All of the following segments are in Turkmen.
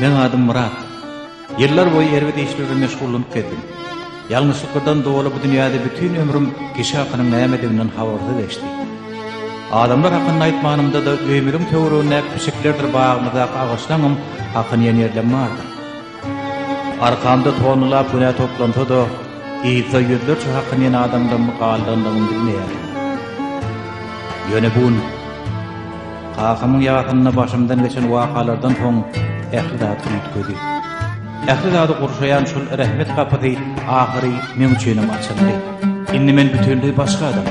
Meň adym Myrat. Ýyllar boýy erbet işler bilen meşgullanyp gezdim. Ýalňyşlyklardan doly bu dünýäde bütin ömrüm kişi hakynyň nämediginden habarsyz geçdi. Adamlar hakynda aýtmanymda-da öýümiziň töweregindäki pişiklerdir bagymyzdaky agaçlaňam hakyny iýen ýerlem bardyr. Arkamda tonnalap günä toplansa-da, yzda ýüzlerçe hakyny iýen adamlarymy galdyrandygymy bilmeýärdim. Ýöne bu gün kakamyň ýasynda başymdan geçen wakalardan soň ähli zat üýtgedi. Ähli zady gurşaýan şol rehmet gapysy ahyry meň üçinem açyldy. Indi men bütinleý başga adam.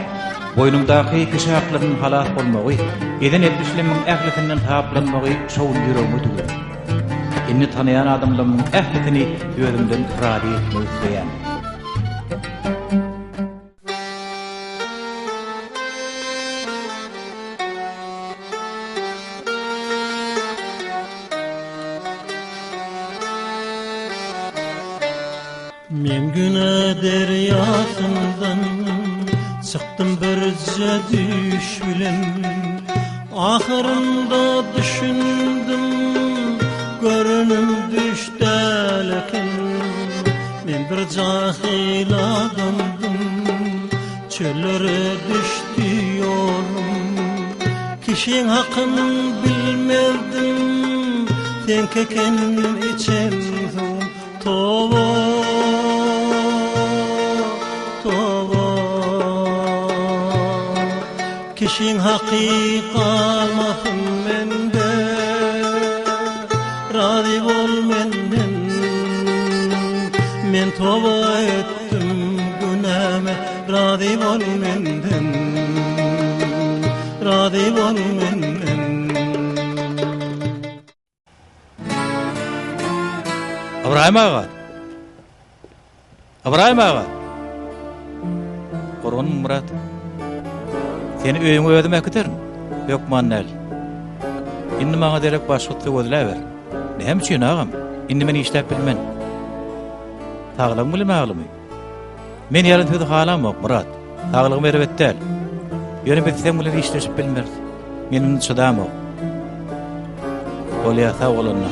Boýnumdaky kişi haklarynyň halas bolmagy, eden etmişlerimiň ählisinden saplanmagy şo gün ýüregime düwüldi. Indi tanaýan adamlarymyň ählisini özümden razy etmek isleýän. Men günä derýasyndan çykdym birje düýş bilen Ahyrynda düşündim görenim düş däl eken Men bir jahyl adamdym çöllere düşdi ýolum Kişiň hakyn bilmezdim seňki eken içen suwum Toba, toba. Kişiň haky galmasyn mende, Razy bol menden. Men toba etdim günäme, Razy bol menden. Razy bol menden. Ybraýym aga! Ybraýym aga! Gurgunmy Myrat? Seni öýüňe özüm äkiderin. Hökman däl. Indi maňa derek başga gözläber. Näme üçin agam? Indi men işläp bilmen. Saglygyň bilen baglymy? Men ýalan sözi halamok, Myrat. Saglygym erbet däl. Ýöne biz seň bilen işleşip bilmeris. Men indi çydamok. Bolýa, sag bol onda.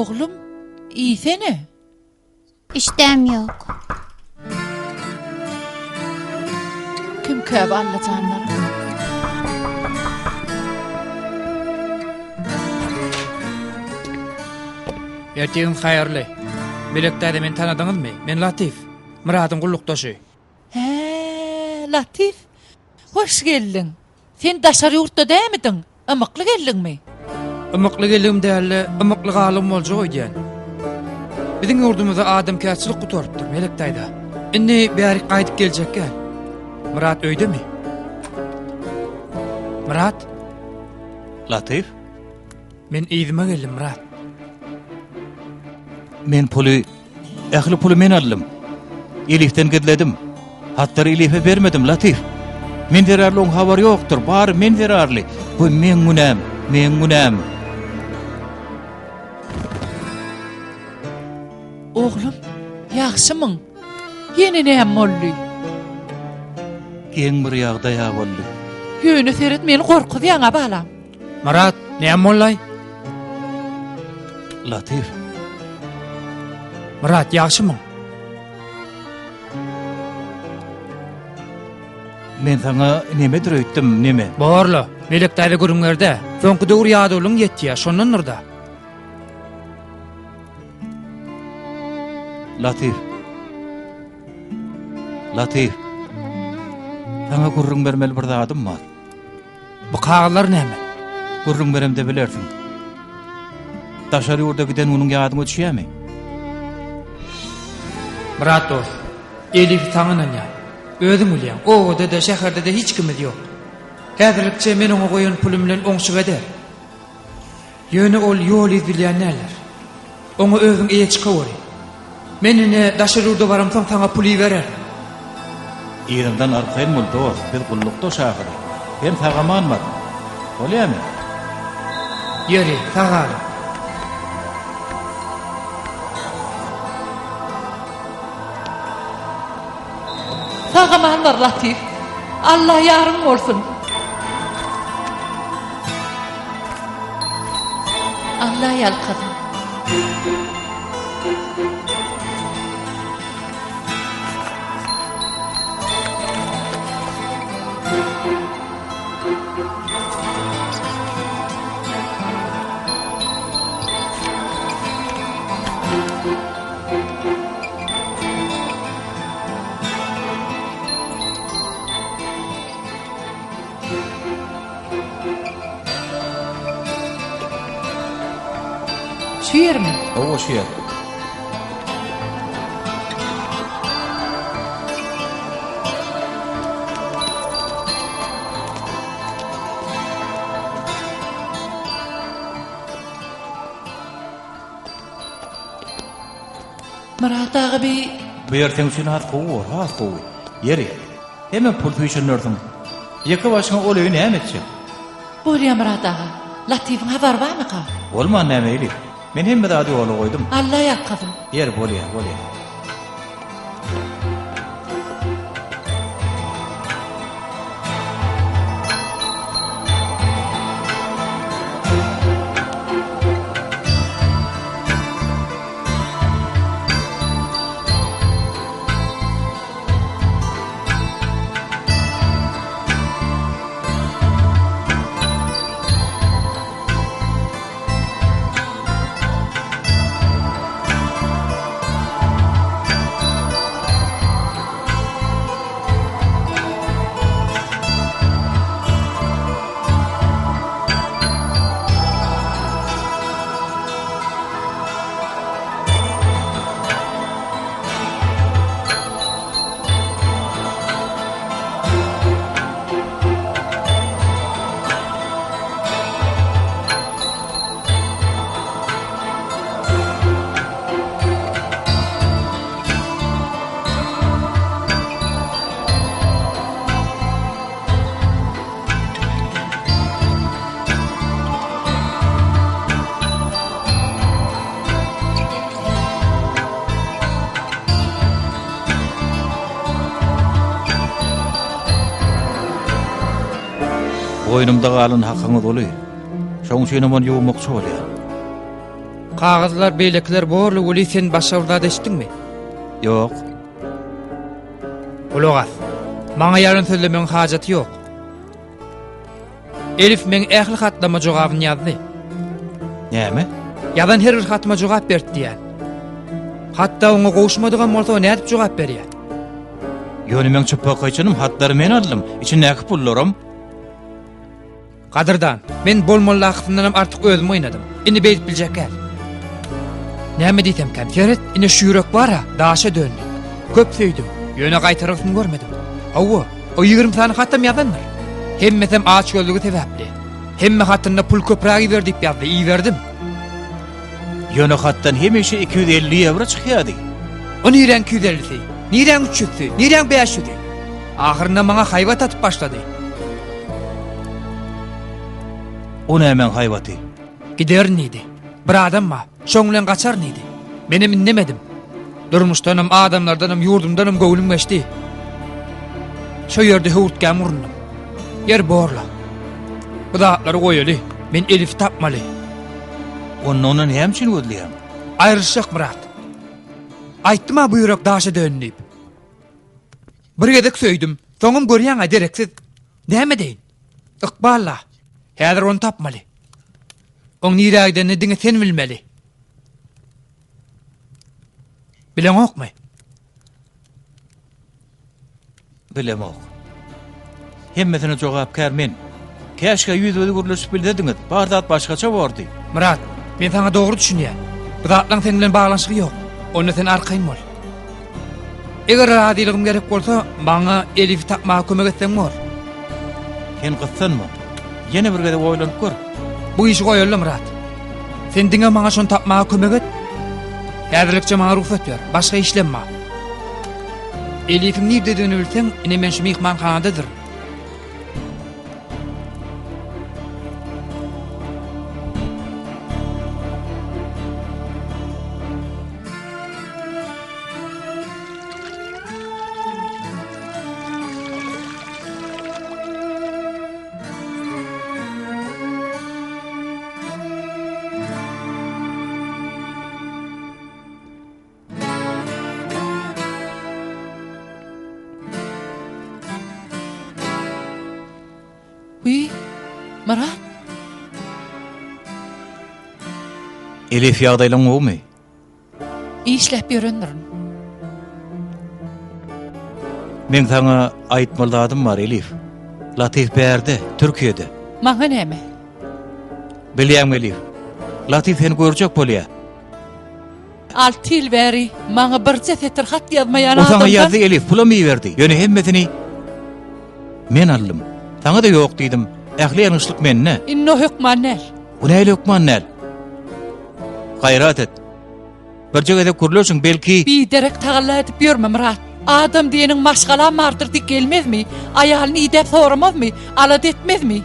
Oglum, iýsene. Işdäm ýok. Kimkä bu Allajanlarym? Ertiriň haýyrly. Melek daýza meni tanadyňyzmy? Men Latyf. Myradyň gullukdaşy. Hä, Latyf. Hoş geldiň. Sen daşary ýurtda dämidiň? Ymykly geldiňmi? Ymykly geldigim däl-de, ymykly galdygym boljak öýdýän. Biziň ýurdumyzda adamkärçilik gutarypdyr, Melek daýza. Indi bärik gaýdyp geljek däl. Myrat öýdemi? Myrat? Latyf? Men yzyma geldim, Myrat. Men puly Ähli puly men aldym. Elifden gizledim. Hatlary Elife bermedim, Latyf. Men zerarly oň habary ýokdur. Bary men zerarly. Bu meň günäm, meň günäm. Oglum, ýagşymyň? Ýene näme boldy? Geň bir ýagdaý-a boldy. Ýöne seret, meni gorkuzýaň-a, balam. Myrat, näme boldy? Latyf. Myrat, ýagşymyň? Men saňa nemedir öýtdüm, neme? Borla, Melek daýza gürrüň berde. Soňky döwür ýadawlygyň ýetýär, şondandyr-da. Latyf. Latyf. Saňa gürrüň bermeli bir zadym bar. Bu kagyzlar näme? Gürrüň beremde bilersiň. Daşary ýurda giden günüň ýadyňa düşýärmi? Myrat dost, Elifi saňa ynanýan. Özüň bilýäň, obada-da, şäherde-de hiç kimimiz ýok. Häzirlikçe men oňa goýan pulum bilen oňşuk eder. Ýöne ol ýol-yz bilýän däldir. Oňa özüň eýe çykaweri. Men ine daşary ýurda baramsoň saňa pul ibererin. Yzyňdan arkaýyn bol, dost, biz gullukdaş ahyry. Sen sag-aman bar. Bolýamy? Ýeri, sag galyň. Sag-aman bar, Latyf. Alla ýaryň bolsun. Alla ýalkasyn. Şu ýermi? Hawa, şu ýer. Myrat aga bi... Bu ýer seň üçin has gowy bor, has gowy. Ýeri, hemem pul süýşenlersiň. Ýeke başyňa ol öýi näme etjek? Bolýa Myrat aga. Latybyň habary barmyka? Bolman näme Elif. Men hemme zady ýola goýdum. Alla ýalkasyn. Ýeri bolýa, bolýa. Boýnumda galan hakyňyz uly. Şoň üçinem ony ýuwmakçy bolýan. Kagyzlar beýlekiler borly weli sen başga bir zat eşitdiňmi? Ýok. Gulak as. Maňa ýalan sözlemegiň hajaty ýok. Elif meň ähli hatlaryma jogabyny ýazdy. Näme? Ýazan her bir hatyma jogap berdi diýýän. Hatda oňa gowuşmadygam bolsa o nädip jogap berýär? Ýöne meň çypbakaýçynym hatlary men aldym, içindäki pullaram. Gadyrdan, men bolmalydakysyndanam artyk özüm gynadym. Indi beýdip biljek däl. Näme diýsemkäm, seret, ine şu ýürek bar-a, daşa döndi. Köp söýdüm, ýöne gaýtargysyny görmedim. Hawa, o 20 sany hatam ýazandyr. Hemmesem açgözlügi sebäpli. Hemme hatynda pul köpräk iber diýip ýazdy, iberdim. Ýöne hatdan hemişe 250 ýewro çykýardy. O niräň 250-si? Niräň 300-si? Niräň 500-i? Ahyrynda maňa haýbat atyp başlady. O nämäň haýbaty? Giderin diýdi. Bir adam bar. Şoň bilen gaçaryn diýdi. Menem indemedim. Durmuşdanam, adamlardanam, ýurdumdanam göwnüm geçdi. Şo ýerde höwürtgämi gurundym. Ýer borla. Bu zatlary goýaly. Men Elifi tapmaly. Onda ony näme üçin gözleýäň? Aýrylyşjak Myrat. Aýtdym-a bu ýürek daşa döndi diýip. Bir gezek söýdüm. Soňam görýäň-ä dereksiz. Näme edeýin? Ykbal-la. Häzir ony tapmaly. Oň nirä gidenini diňe sen bilmeli. Bileňokmy? Bilemok. Hemmesine jogapkär men. Käşgä ýüzbe-ýüz gürleşip bilsediňiz, bar zat başgaça bordy. Myrat, men saňa dogry düşünýän. Bu zatlaryň seň bilen baglanyşygy ýok. Onda sen arkaýyn bol. Eger razylygym gerek bolsa, maňa Elifi tapmaga kömek etseň bor. Sen gyssanma. Ýene bir gezek oýlanyp gör. Bu işi goýaly Myrat. Sen diňe maňa şony tapmaga kömek et. Häzirlikçe maňa rugsat ber. Başga işlem bar. Elifiň nirdedigini bilseň, ine men şu myhmanhanadadyr. Wiý, Myrat. Elif ýagdaýlaň gowumy? Işläp ýörendirin. Meň saňa aýtmaly zadym bar, Elif. Latyf bärde, Türkiýede. Maňa näme? Bilýäňmi, Elif? Latyf seni görjek bolýa. Alty ýyl bäri maňa birje setir hat ýazmaýan O saňa adamdan... ýazdy, Elif, pulam iberdi. Ýöne hemmesini men aldym. Saňa-da ýok diýdim. Ähli ýalňyşlyk mende. Indi o hökman däl. Bu nähili hökman däl? Gaýrat et. Birje gezek gürleşiň, belki... Biderek tagalla edip ýörme, Myrat. Adam diýeniň maşgalam bardyr diýip gelmezmi? Aýalyny idäp soramazmy? Alada etmezmi?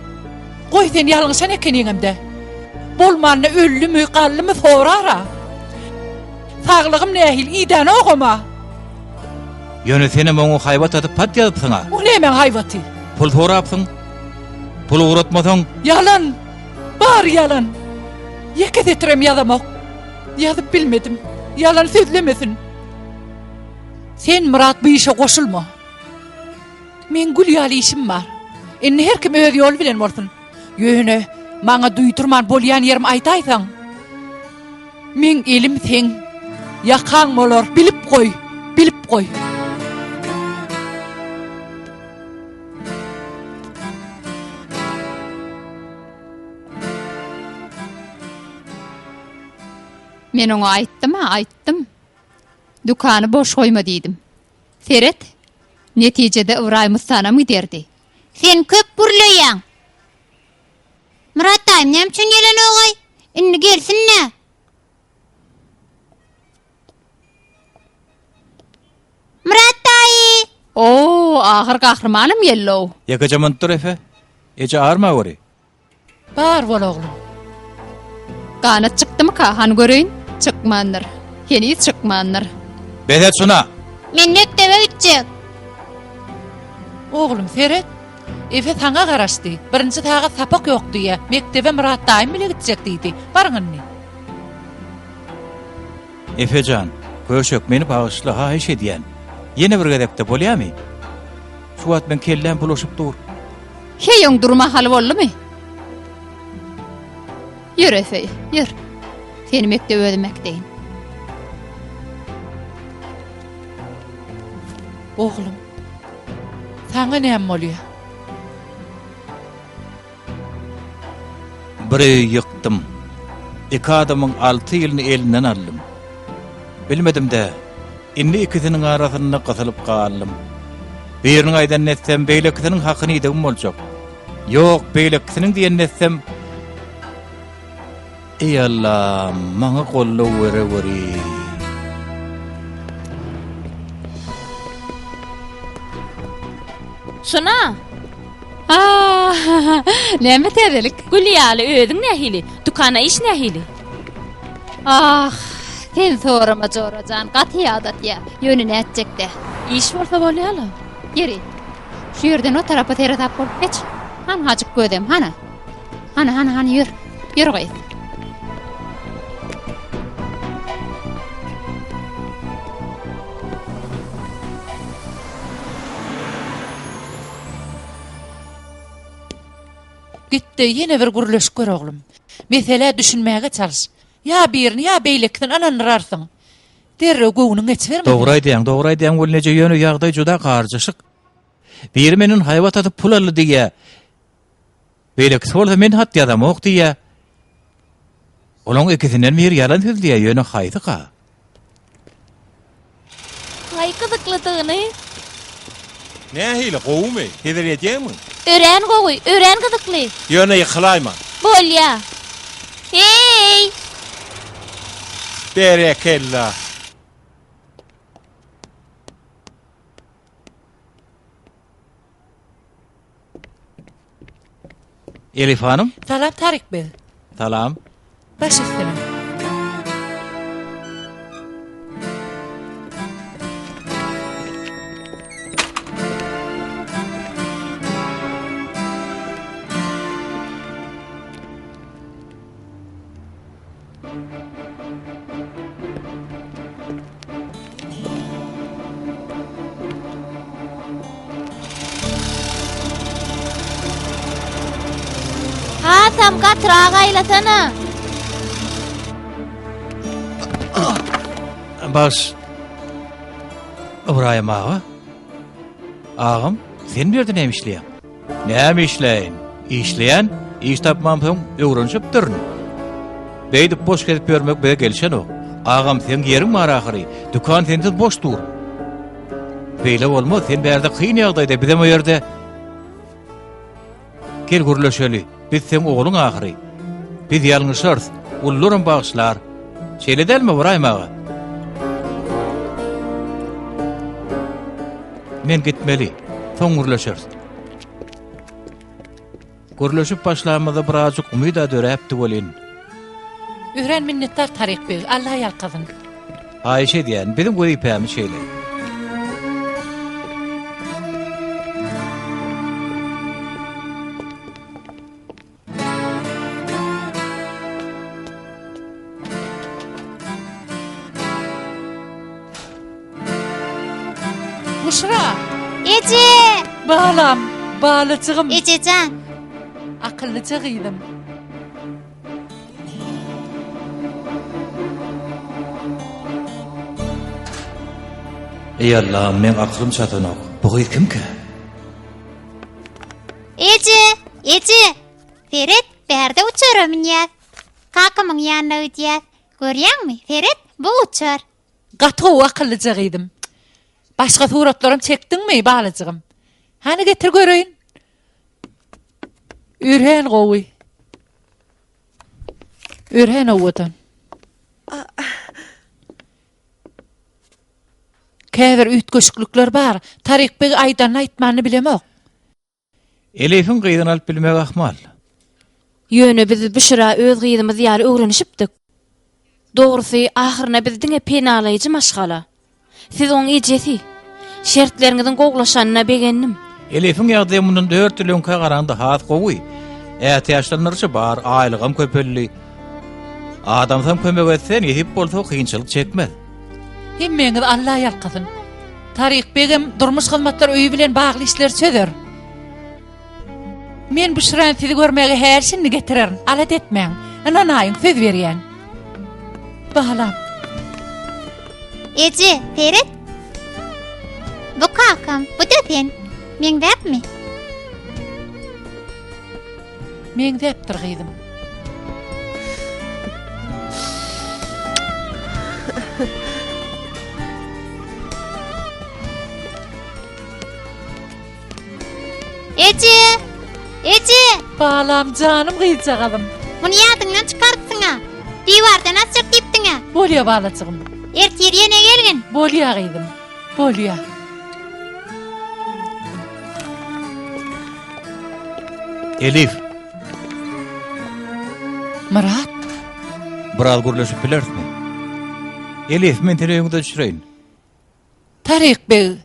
Goý sen ýalňyşan ekeniňem-dä. Bolmanda öldümi, galdymy sorar-a. Saglygym nähili, idänogam-a. Ýöne senem oňa haýbat atyp hat ýazypsyň-a. O nämäň haýbaty? Pul sorapsyň. Pul ugratmasaň. Ýalan! Bary ýalan! Ýeke setirem ýazamok. Ýazyp bilmedim. Ýalan sözlemesin. Sen Myrat bu işe goşulma. Meň gül ýaly işim bar. Indi her kim öz ýoly bilen bolsun. Ýöne maňa duýdurman bolýan ýerim aýdaýsaň. Meň elim seň ýakaň bolar, bilip goý, bilip goý. Men oňa aýtdym-a, aýtdym. Dükany boş goýma diýdim. Seret, netijede Ybraýym ussanam giderdi. Sen köp gürleýäň. Myrat daýym näme üçin gelenok-aý? Indi gelsin-dä. Myrat daýy! O, ahyr gahrymanym geldi-ow. Ýekeje munt dur, Efe. Eje arma göri. Bar bol oglum. Ganat çykdymyka, hany göreýin? Çykmandyr. Heniz çykmandyr. Bes et şuna! Men mekdebe gitjek. Oglum seret. Efe saňa garaşdy. Birinji sagat sapak ýok diýýä. Mekdebe Myrat daýym bile gitjek diýdi. Baryň indi. Efe jan, köşek, meni bagyşla, haýyş edýän. Ýene bir gezekde bolýamy? Şu wagt meň kelläm bulaşyp dur. Heý, oň durma haly boldumy? Ýör, Efe, ýör. Seni mekdebe özüm äkideýin. Oglum, saňa näme bolýa? Bir öýi ýykdym. Iki adamyň alty ýylyny elinden aldym. Bilmedim-dä, indi ikisiniň arasynda gysylyp galdym. Biriniň aýdanyny etsem, beýlekisiniň hakyny iýdigim boljak. Ýok, beýlekisiniň diýenini etsem, Eý Allam, maňa goldaw bereweri. Sona! Ah, näme täzelik? Gül ýaly, özüň nähili? Dükana iş nähili? Ah, sen sorama jora jan, gaty ýadatýa. Ýöne nätjek-dä. Iş bolsa bolýa-la. Ýeri, şu ýerden o tarapa seresap bolup geç. Hanhajyk gözem, hana. Hany, hany, hany, ýör. Ýör gyz. Git-de, ýene bir gürleşip gör, oglum. Meselä düşünmäge çalyş. Ýa birini, ýa beýlekisini ynandyrarsyň. Derrew göwnüň geçibermesin. Dogry aýdýaň, dogry aýdýaň, Gülneje, ýöne ýagdaý juda garjaşyk. Biri menden haýbat atyp pul aldy diýýä. Beýlekisi bolsa men hat ýazamok diýýä. Olaň ikisinden biri ýalan sözleýä, ýöne haýsyka? Haý gyzykly. gyzyklydygyny. Nähili, gowumy? Hezil edýäňmi? Örän gowy, örän gyzykly. Ýöne ýykylaýma. Bolýa. Heý! Berekella! Elif hanym. Salam Tarik beg. Salam. Baş üstüne. Hasam gatyrak aýlasana. Baş. Ybraýym aga. Agam, sen bu ýerde näme işleýäň? Näme işläýin? Işleýän, iş tapmamsoň öwrenişipdirin. Beýdip boş gezip ýörmek bize gelşenok. Agam, seň ýeriň bar ahyry. Dükan sensiz boş dur. Beýle bolmaz, sen bärde kyn ýagdaýda, bizem o ýerde. Gel gürleşeli. Biz seň ogluň ahyry. Biz ýalňyşarys, ulularam bagyşlar. Şeýle dälmi, Ybraýym aga? Men gitmeli. Soň gürleşeris. Gürleşip başlamyzda birazjyk umyda döräpdi welin. Örän minnetdar Taryk beg, Alla ýalkasyn. Haýyş edýän, biziň wezipämiz şeýle. Buşra! Eje! Balam, balajygym. Ejejan! Akyllyja gyzym. Eý Allahym, meň akylym çatanok. Bu gyz kimkä? Eje! Eje! Seret, bärde uçara münýäs. Kakamyň ýanyna gidýäs. Görýäňmi, seret, bu uçar. Gaty gowy akyllyja gyzym. Başga suratlaram çekdiňmi, balajygym? Hany getir göreýin. Örän gowy. Örän owadan. Käbir üýtgeşiklikler bar. Taryk beg aýdanyny aýtmanyny bilemok. Elifiň gyzyny alyp bilmegi ahmal. Ýöne biz Büşra öz gyzymyz ýaly öwrenişipdik. Dogrusy, ahyryna biz diňe penalaýjy maşgala. Siz oň ejesi. Şertleriňiziň gowulaşanyna begendim. Elifiň ýagdaýy mundan dört ýyl öňkä garanda has gowy. Ätiýaçlandyryjy bar, aýlygam köpeldi. Adamsam kömek etse, nesip bolsa kynçylyk çekmez. Hemmäňizi Alla ýalkasyn. Taryk begem durmuş hyzmatlar öýi bilen bagly işleri çözer. Men Büşrany sizi görmäge häli-şindi getirerin, alada etmäň. Ynanaýyň, söz berýän. Balam. Eje, seret. Bu kakam, bu-da sen. Meňzäpmi? Meňzäpdir gyzym. Eje! Eje! Balam, janym gyzjagazym. Muny ýadyňdan çykarypsyň-a. Diwardan asjak diýipdiň-ä. Bolýa balajygym. Ertir ýene gelgin. Bolýa gyzym. Bolýa. Elif. Myrat. Biraz gürleşip bilerismi? Elif, men seni öýüňde düşüreýin. Taryk beg,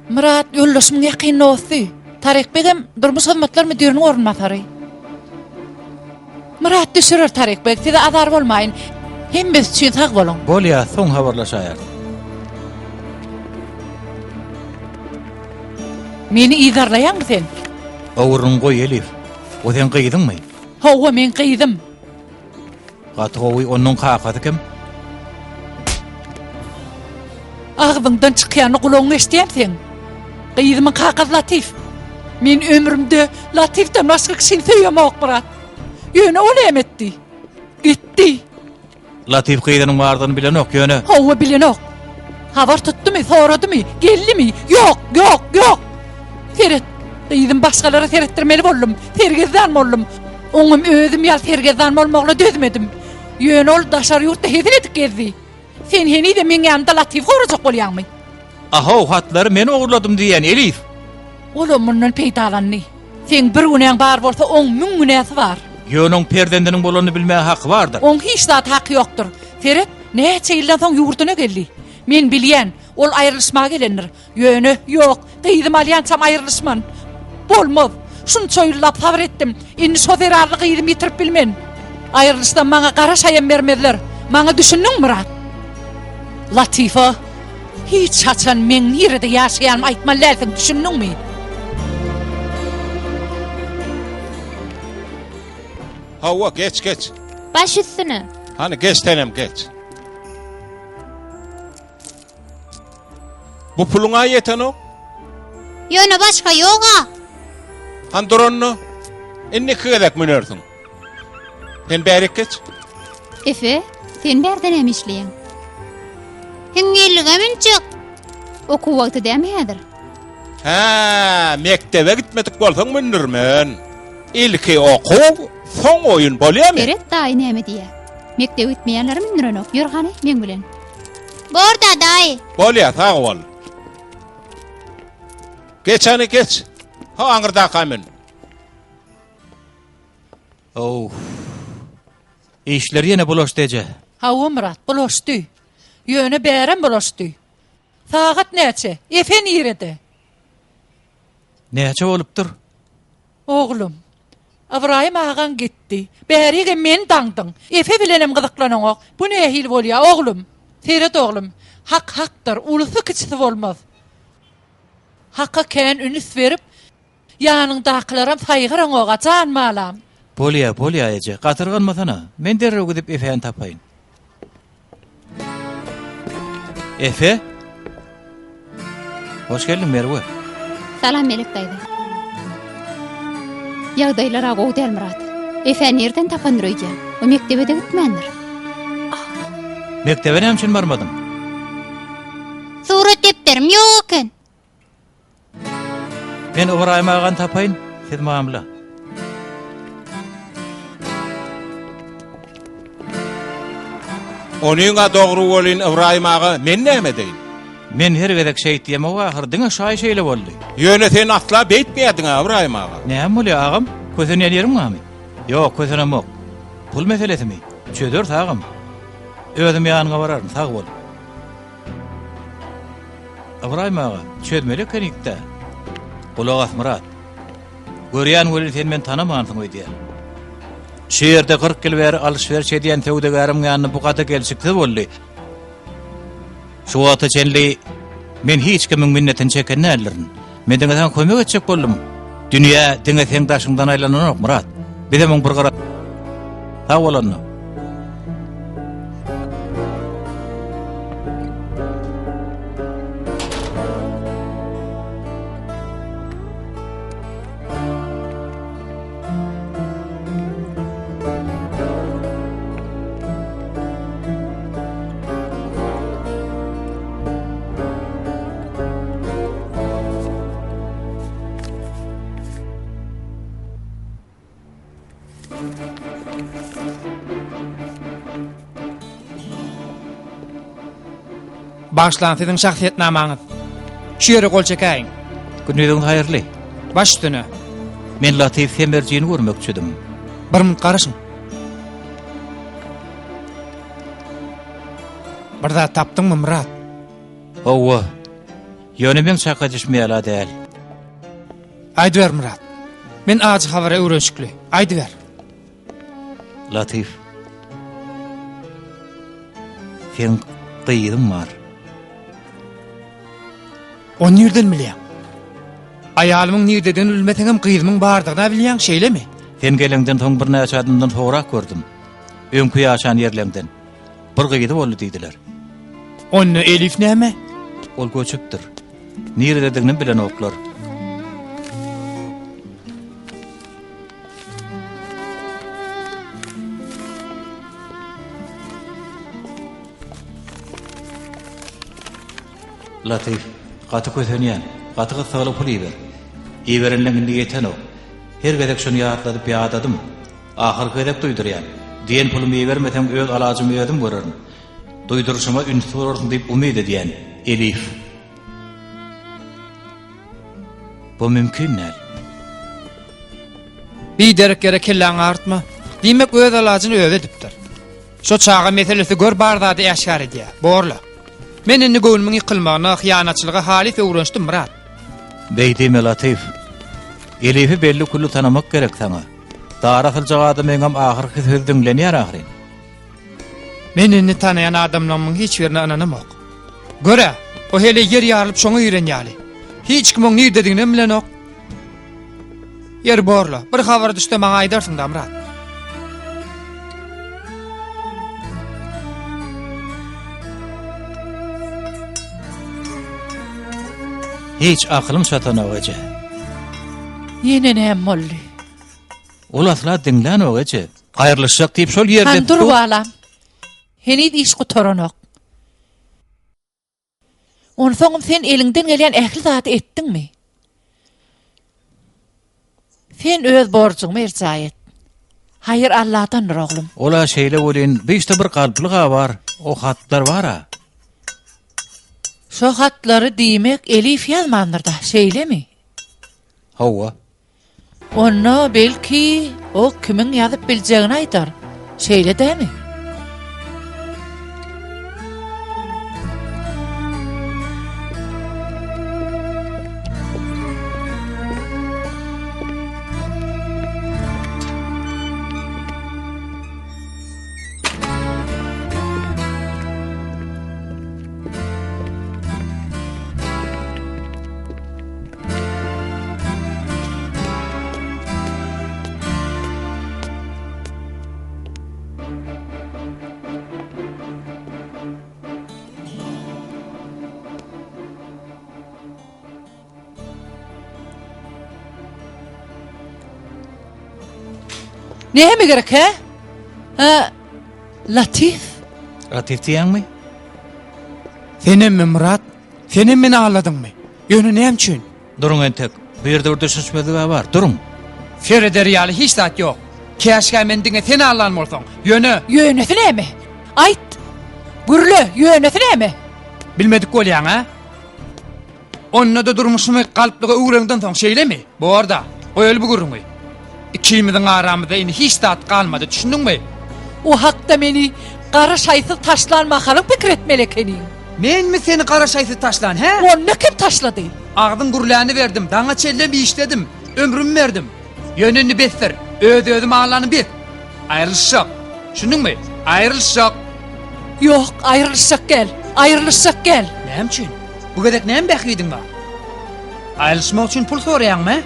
Myrat ýoldaşymyň ýakyn dosty. Taryk begem durmuş hyzmatlar müdiriniň orunbasary. Myrat düşürer Taryk beg, size azar bolmaýyn. Hemmesi üçin sag boluň. Bolýa, soň habarlaşaýarys. Meni yzarlaýaňmy sen? Ogurlygyňy goý, Elif. O seň gyzyňmy? Hawa, meň gyzym. Gaty gowy, onuň kakasy kim? Agzyňdan çykýany gulagyň eşidýämi seň? Gyzymyň kakasy Latif. Men ömrümde Latifden başga kişini söýemok, Myrat. Ýöne ol näme etdi? Gitdi. Latif gyzynyň bardygyny bilenok, ýöne. Hawa, bilenok. Habar tutdumy, soradymy, geldimi? Ýok, ýok, ýok! Seret, gyzym başgalara seretdirmeli boldum, sergezdan boldum. Oňam özüm ýaly sergezdan bolmagyna dözmedim. Ýöne ol daşary ýurtda hezil edip gezdi. Sen henizem meň ýanymda Latyfy gorajak bolýaňmy? Ahow, hatlary men ogurladym diýýän, Elif! Olam mundan peýdalandy. Seň bir günäň bar bolsa, oň müň günäsi bar. Ýöne oň perzendiniň bolanyny bilmäge haky bardyr. Oň hiç zat haky ýokdur. Seret, näçe ýyldan soň ýurduna geldi. Men bilýän, ol aýrylyşmaga gelendir. Ýöne, ýok, gyzymy alýançam aýrylyşman. Bolmaz. Şunça ýyllap sabyr etdim. Indi şo zerarly gyzymy ýitirip bilmen. Aýrylyşsam maňa gara şaýam bermezler. Maňa düşündiňmi, Myrat? Latyfa, hiç haçan meň nirede ýaşaýanymy aýtmaly dälsiň, düşündiňmi? Hawa, geç, geç. Baş üstüne. Hany, geç senem, geç. Bu puluň-a ýetenok. Ýöne başga ýog-a. Hany dur onda. Indiki gezek münersiň. Sen bärik geç. Efe, sen bärde näme işleýäň? Hiňňillige münjek. Okuw wagty dämi häzir? Hä, mekdebe gitmedik bolsaň mündürmen. Ilki okuw, soň oýun bolýamy? Seret daýy näme diýýär. Mekdebe gitmeýänleri mündürenok. Ýör hany, meň bilen. Bor-da, daýy. Bolýa, sag bol. Geç hany, geç. Ha, aňyrdaka mün. Ow. Işler ýene bulaşdy eje. Hawa, Myrat, bulaşdy. Ýöne bärem bulaşdy. Sagat näçe? Efe nirede? Näçe bolupdyr? Oglum, Ybraýym agaň gitdi. Bärigem meni daňdyň. Efe bilenem gyzyklanaňok. Bu nähili bolýa, oglum? Seret, oglum, hak hakdyr, ulusy-kiçisi bolmaz. Haka kän ünüs berip, ýanyňdakylaram saýgaraňog-a, jan balam. Bolýa, bolýa, eje, gatyrganmasana. Men derrew gidip Efäni tapaýyn. Efe? Hoş geldiň Merwe. Salam Melek daýza. Ýagdaýlar-a gowy däl Myrat. Efe nirden tapandyr öýdýäň? O mekdebe-de gitmändir. Mekdebe näme üçin barmadyň? Surat depderim ýok eken. Men Ybraýym agany tapaýyn, siz mamla. Onyň-a dogry welin, Ybraýym aga, men näme edeýin? Men her gezek şeýt diýemok ahyr, diňe şu aý şeýle boldy. Ýöne sen asla beýtmeýärdiň-ä, Ybraýym aga. Näme bolýar, agam? Kösenýän ýeriň barmy? Ýok, kösenemok. Pul meselesimi? Çözeris, agam. Özüm ýanyňa bararyn, sag bol. Ybraýym aga, çözmeli ekenik-dä. Gulak as, Myrat. Görýän welin sen meni tanamansyň öýdýän. Şu ýerde 40 ýyl bäri alyş-beriş edýän söwdagäriň ýanynda bu gada gelşiksiz boldy. Şu wagta çenli men hiç kimiň minnetini çeken däldirin. Men diňe saňa kömek etjek boldum. Dünýä diňe seň daşyňdan aýlananok, Myrat. Bizem oň bir gyra Sag bol onda. Bagyşlaň siziň şahsyýetnamaňyz. Şu ýere gol çekäýiň. Günüňiz haýyrly. Baş üstüne. Men Latyf Semerjini görmekçidim. Bir minut garaşyň. Bir zat tapdyňmy, Myrat? Hawa. Ýöne meň çak edişim ýala däl. Aýdyber, Myrat. Men ajy habara öwrenişikli. Aýdyber. Latyf. Seň gyzyň bar. Ony nirden bilýäň? Aýalymyň nirdedigini bilmeseňem gyzymyň bardygyny-a bilýäň, şeýlemi? Sen geleňden soň birnäçe adamdan sorap gördüm. Öňki ýaşan ýerleňden. Bir gyzy boldy diýdiler. Onda Elif näme? Ol göçüpdir. Nirededigini bilenoklar. Latyf, gaty kösenýän. Gaty gyssagly pul iber. Iberenleň indi ýetenok. Her gezek şony ýatladyp ýadadym. Ahyrky gezek duýdurýan. Diýen pulumy ibermeseň öz alajymy özüm görerin. Duýduryşyma ünsli bolarsyň diýip umyt edýän. Elif. Bu mümkin däl. Biderek ýere kelläňi agyrtma. Diýmek öz alajyny özi edipdir. Şo çaga meselesi gör bar zady äşgär edýär. Borla. Men indi göwnümiň ýykylmagyna, hyýanatçylyga halys öwrenişdim, Myrat. Beý diýme, Latyf. Elifi belli-külli tanamak gerek saňa. Dara asyljak adamyňam ahyrky sözi diňlenýär ahyryn. Men indi tanaýan adamlarymyň hiç birine ynanamok. Gör-ä, o heleý ýer ýarylyp şoňa giren ýaly. Hiç kim oň nirdediginem bilenok. Ýeri borla, bir habar düşse maňa aýdarsyň-da, Myrat. Hiç akylym çatanok, eje. Ýene näme boldy? Ol asla diňlänok, eje. Aýrylyşjak diýip şol ýerde... Han dur balam. Heniz iş gutaranok. Onsoňam sen eliňden gelýän ähli zady etdiňmi? Sen öz borjuňy berjaý et. Haýyr Alladandyr, oglum. Ol-a şeýle welin, bu işde bir galplyg-a bar, o hatlar bar-a. Şo hatlary diýmek Elif ýazmandyr-da, şeýlemi? Hawa. Onda, belki, o kimiň ýazyp biljegini aýdar. Şeýle dämi? Näme gerek hä? Ha, Latif. Latif diýýäňmi? Senemmi Myrat? Senem meni aldadyňmy? Ýöne näme üçin? Duruň entek. Bu ýerde bir düşünişmezlig-ä bar. Duruň. Sereder ýaly hiç zat ýok. Käşgä meni diňe sen aldan bolsaň. Ýöne. Ýönesi näme? Aýt! Gürle, ýönesi näme? Bilmedik bolýaň, a? Onda-da durmuşymy galplyga öwreňden soň, şeýlemi? Bor-da, goýaly bu gürrüňi. Ikimiziň aramyzda indi hiç zat galmady, düşündiňmi? O hakda meni gara şaýsyz taşlan mahalyň pikir etmeli ekeniň. Menmi seni gara şaýsyz taşlan, hä? Onda kim taşlady? Agzyň gürläni berdim, daňa çenlem işledim, ömrümi berdim. Ýöne indi besdir, öz-özümi aldanyň bes. Aýrylyşjak. Düşündiňmi? Aýrylyşjak. Ýok, aýrylyşjak däl. Aýrylyşjak däl. Näme üçin? Bu gezek näme bähbidiň bar? Aýrylyşmak üçin pul soraýaňmy, hä?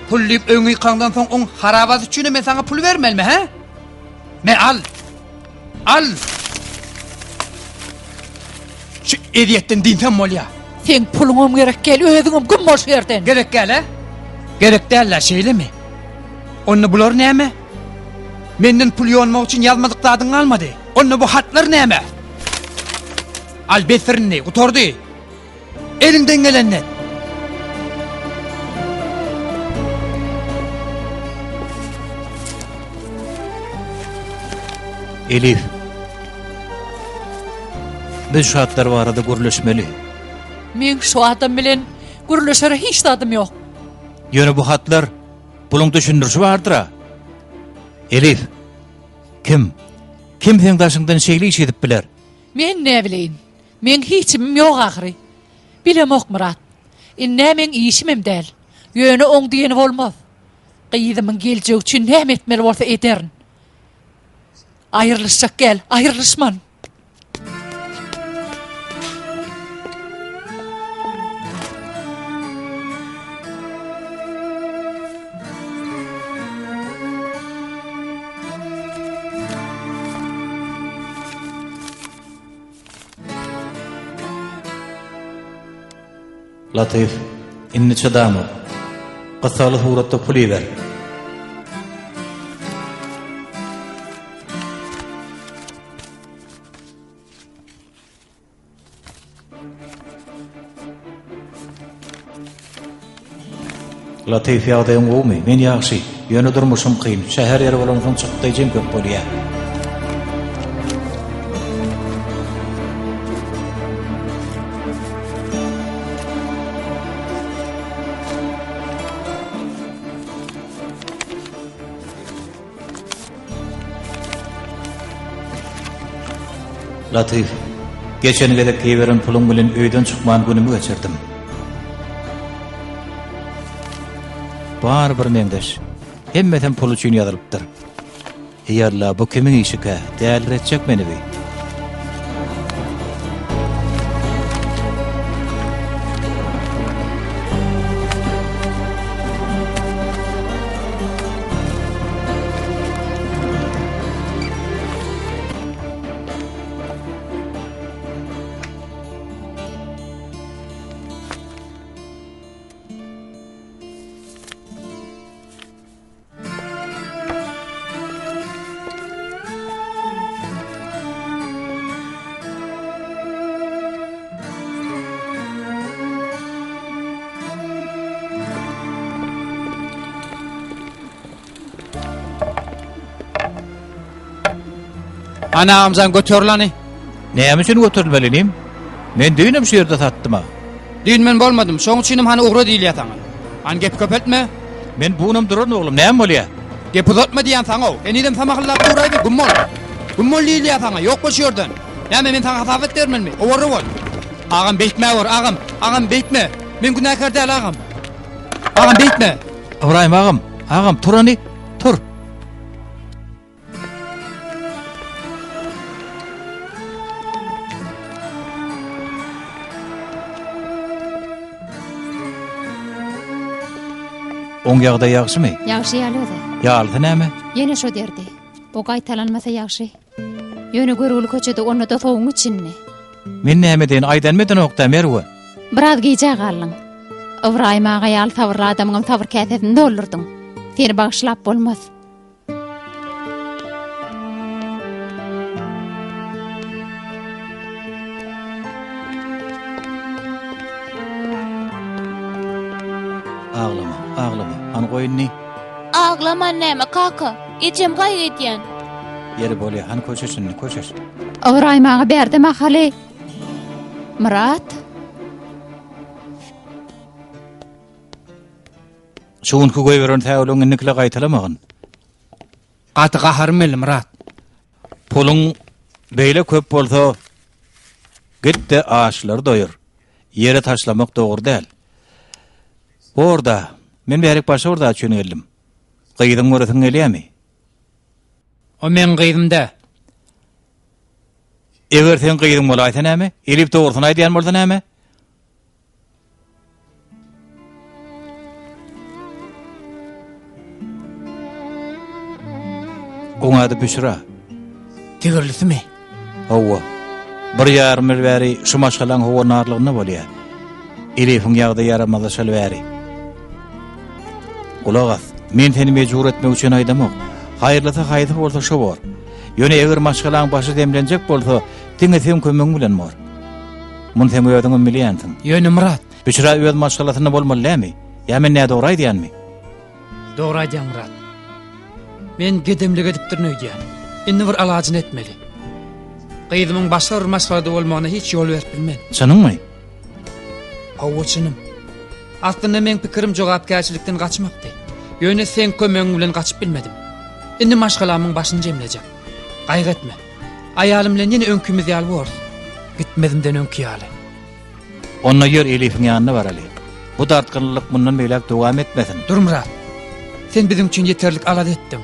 Pul diýip öýüňi ýykaňdan soň oň harabasy üçinem men saňa pul bermelimi, hä? Me al! Al! Şu ezýetden dynsam bolýa. Seň puluňam gerek däl, özüňem güm bol şu ýerden. Gerek däl, hä? Gerek däl-ä, şeýlemi? Onda bular näme? Menden pul ýonmak üçin ýazmadyk zadyň galmady. Onda bu hatlar näme? Al besdir indi, gutardy. Eliňden gelenini et. Elif. Biz şu hatlar barada gürleşmeli. Meň şu adam bilen gürleşere hiç zadym ýok. Ýöne bu hatlar buluň düşündirişi bardyr-a. Elif. Kim? Kim seň daşyňdan şeýle iş edip biler? Men näbileýin. Meň hiçimim ýok ahyry. Bilemok Myrat. Ind-ä meň işimem däl. Ýöne oň diýeni bolmaz. Gyzymyň geljegi üçin näme etmeli bolsa ederin. Aýrylyşjak gel, aýrylyşman. Latyf, indi çydamok. Gyssagly suratda pul iber. Latyf ýagdaýyň gowumy? Men ýagşy. Ýöne durmuşym kyn. Şäher ýeri bolansoň çykdaýjym köp bolýa. Latyf, geçen gezek iberen puluň bilen öýden çykman günümi geçirdim. Bary bir meňzeş. Hemmesem pul üçin ýazylypdyr. Eý Alla, bu kimiň işikä? Däliretjek meni bi. Hany agamjan göteril hany. Näme üçin göterilmeli inim? Men düýnem şu ýerde satdym-a. Düýn men bolmadym, şoň üçinem hany ugra diýilýär saňa. Hany gep köpeltme. Men bunam duran oglum, näme bolýar? Gep uzatma diýýän saňa-ow. Henizem samahyllap duraýdy, güm bol. Güm bol diýilýär saňa, ýok bol şu ýerden. Näme, men saňa hasabat bermelimi? Owarra bol. Agam beýtmä gör, agam, agam beýtme. Men günäkär däl, agam. Agam beýtme. Ybraýym agam, agam tur hany, tur. Oň ýagdaýy ýagşymy? Ýagşy ýaly özi. Ýalysy näme? Ýene şo derdi. Bu gaýtalanmasa ýagşy. Ýöne görgüli köçede onda-da sowuň içinde. Men näme edeýin, aýdanymy edenok-da, Merwe. Biraz gijä galdyň. Ybraýym aga ýaly sabyrly adamyňam sabyr käsesini doldurdyň. Seni bagyşlap bolmaz. Aglama, aglama. Hany goý indi. Aglaman näme, kaka? Ejem gaýgy edýän. Ýeri bolýa, hany köşeş indi, köşeş. Ybraýym aga bärde mahaly. Myrat. Şu günki goýberen säwligiňi indikile gaýtalamagyn. Gaty gaharym geldi, Myrat. Puluň beýle köp bolsa, git-de açlary doýur. Ýere taşlamak dogry däl. Bor-da, men bärik başga bir zat üçin geldim. Gyzyňy göresiň gelýärmi? O meň gyzym dä. Eger seň gyzyň bolaýsa näme? Elif dogrusyny aýdýan bolsa näme? Oň ady Büşra. Tigirlisimi? Hawa. Bir ýarym ýyl bäri şu maşgalaň howandarlygynda bolýar. Elifiň ýagdaýy ýaramazlaşaly bäri. Gulak as, men seni mejbur etmek üçin aýdamok. Haýyrlysy haýsy bolsa şo bor. Ýöne eger maşgalaň başy demlenjek bolsa, diňe seň kömegiň bilen bor. Muny seň özüňem bilýänsiň. Ýöne Myrat. Büşra öz maşgalasynda bolmaly dälmi? Ýa men nädogry aýdýanmy? Dogry aýdýaň Myrat. Men gedemlik edipdirin öýdýän. Indi bir alajyny etmeli. Gyzymyň başga bir maşgalada bolmagyna hiç ýol berip bilmen. Çynyňmy? Hawa çynym. Aslynda meň pikirim jogapkärçilikden gaçmakdy. Ýöne seň kömegiň bilen gaçyp bilmedim. Indi maşgalamyň başyny jemlejek. Gaýgy etme. Aýalym bilen ýene öňkimiz ýaly borus. Gitmezimden öňki ýaly. Onda ýör Elifiň ýanyna baraly. Bu dartgynlylyk mundan beýläk dowam etmesin. Dur Myrat. Sen biziň üçin ýeterlik alada etdiň.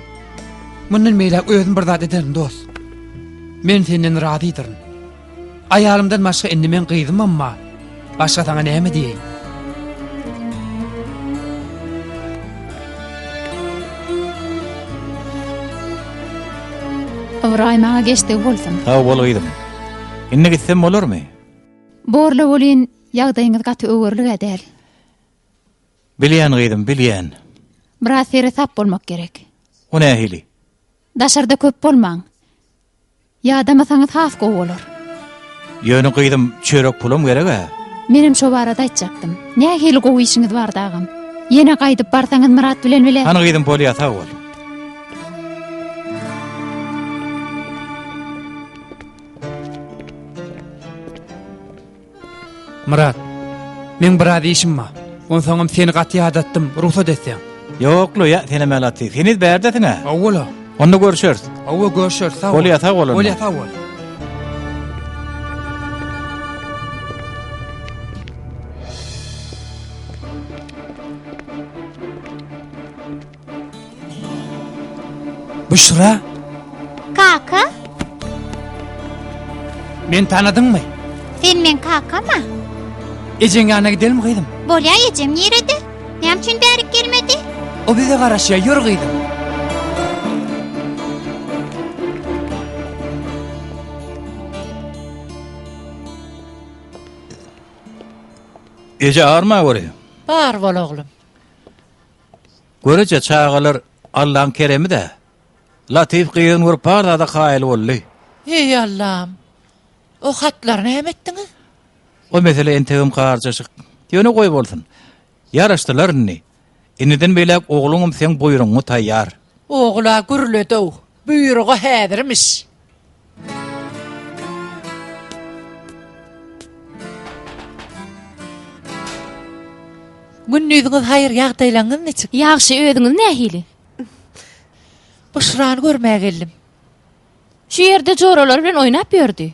Mundan beýläk özüm bir zat ederin dost. Men senden razydyryn. Aýalymdan başga indi meň gyzymam bar. Başga saňa näme diýeýin? Ybraýym aga geçdigi bolsun. Sag bol gyzym. Indi gitsem bolarmy? Borla welin, ýagdaýyňyz gaty öwerlig-ä däl. Bilýän gyzym, bilýän. Biraz seresap bolmak gerek. O nähili? Daşarda köp bolmaň. Ýadamasaňyz has gowy bolar. Ýöne gyzym, çörek pulam gereg-ä. Menem şo barada aýtjakdym. Nähili gowy işiňiz bardy agam. Ýene gaýdyp barsaňyz Myrat bilen bile. Hany gyzym bolýa sag bol. Myrat, meň biraz işim bar. Onsoňam seni gaty ýadatdym, rugsat etseň. Ýok-la, ýa, senem Latyf, heniz bärdesiň-ä? Hawa-la. Onda görşeris. Hawa, görşeris, sag bol. Bolýa, sag bol onda. Bolýa, sag bol. Büşra? Kaka? Men tanadyňmy? Sen meň kakam-a? Ejeň ýanyna gidelimi gyzym? Bolýa ejem nirede? Näme üçin bärik gelmedi? O bize garaşýar, ýör gyzym. Eje arma göre. Bar bol oglum. Göreje çagalar Allaň keremi-dä. Latyf gyzyny görüp bar zada kaýyl boldy. Eý Allam! O hatlary näme etdiňiz? O mesele entegem garjaşyk. Ýöne goý bolsun. Ýaraşdylar indi. Indiden beýläk ogluňam seň buýrugyňa taýýar. Ogul-a gürledi-ow. Buýruga häzirmiş. Gündiziňiz haýyr, ýagdaýlaryňyz niçik? Ýagşy, özüňiz nähili? Buşrany görmäge geldim. Şu ýerde joralary bilen oýnap ýördi.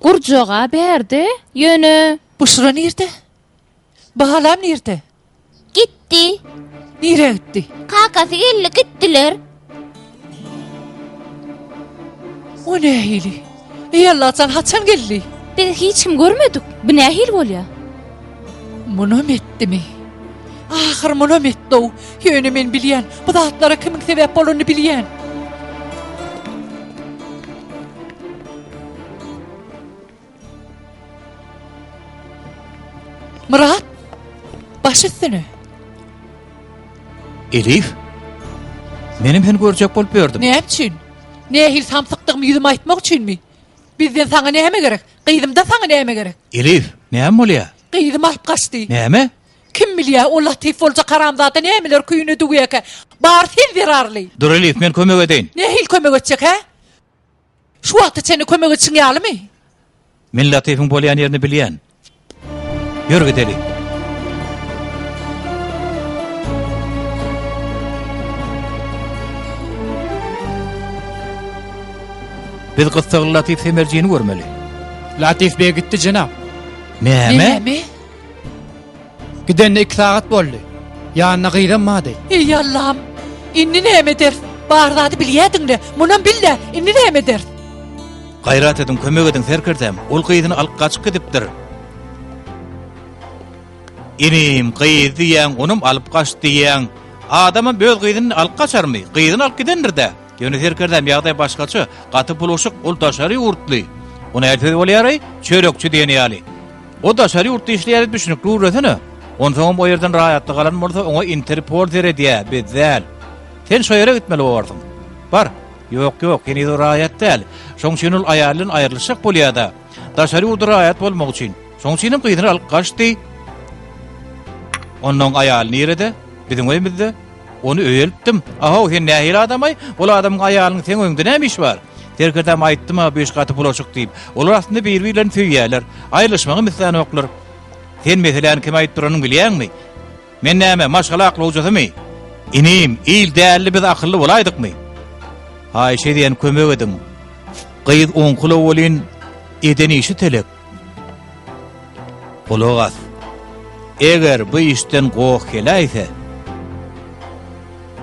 Gurjaga bärde, ýöne... Buşra nirde? Balam nirde? Gitdi. Nirä gitdi? Kakasy geldi, gitdiler. O nähili? Eý Allajan, haçan geldi? Biz hiç kim görmedik. Bu nähili bolýar? Munam etdimi? Ahyr munam etdi-ow. Ýöne men bilýän, bu zatlara kimiň sebäp bolanyny bilýän. Myrat! Baş üstüne. Elif! Menem seni görjek bolup ýördüm. Näme üçin? Nähili samsykdygymy ýüzüme aýtmak üçinmi? Bizden saňa näme gerek? Gyzymdan saňa näme gerek? Elif, näme bolýar? Gyzym alyp gaçdy. Näme? Kim bilýär, o Latyf boljak haramzada nämeler küýüne düwýärkä? Bary sen zerarly. Dur Elif, men kömek edeýin. Nähili kömek etjek, hä? Şu wagta çenli kömek edişiň ýalymy? Men Latyfyň bolýan ýerini bilýän. Ýör gideli. Biz gyssagly Latyf Semerjini görmeli. Latyf beg gitdi jenap. Näme? Näme? Gidenine iki sagat boldy. Ýanynda gyzam bardy. Eý Allam! Indi näme ederis? Bar zady bilýädiň-le, munam bil-dä, indi näme ederis? Gaýrat ediň, kömek ediň, serkerdäm. Ol gyzyny alyp gaçyp gidipdir. Inim, gyz diýýäň, onam alyp gaç diýýäň. Adamam öz gyzyny alyp gaçarmy? Gyzyny alyp gidendir-dä. Ýöne serkerdäm, ýagdaý başgaça. Gaty bulaşyk, ol daşary ýurtly. O nähili söz bolýar-aý? Çörekçi diýen ýaly. O daşary ýurtda işleýär düşnükli gürlesene. Onsoňam o ýerden raýatlyk alan bolsa oňa Interpol seredýä, biz däl. Sen şo ýere gitmeli bolarsyň. Bar. Ýok, ýok, heniz o raýat däl. Şoň üçin ol aýaly bilen aýrylyşjak bolýa-da. Daşary ýurda raýat bolmak üçin. Şoň üçinem gyzyny alyp gaçdy. Onnoň aýaly nirede? Biziň öýümizde. Ony öýe eltdim. Ahow, sen nähili adamaý? Ol adamyň aýalynyň seň öýüňde näme işi bar? Serkerdäm aýtdym-a, bu iş gaty bulaşyk diýip. Olar aslynda bir-birlerini söýýärler. Aýrylyşmagam islänoklar. Sen meseläni kime aýdyp duranyňy bilýäňmi? Men näme, maşgala aklawjysymy? Inim, il dälli biz akylly bolaýdykmy? Haýyş edýän kömek ediň. Gyz oňkula welin eden işi telek. Gulak as. Eger bu işden goh geläýse,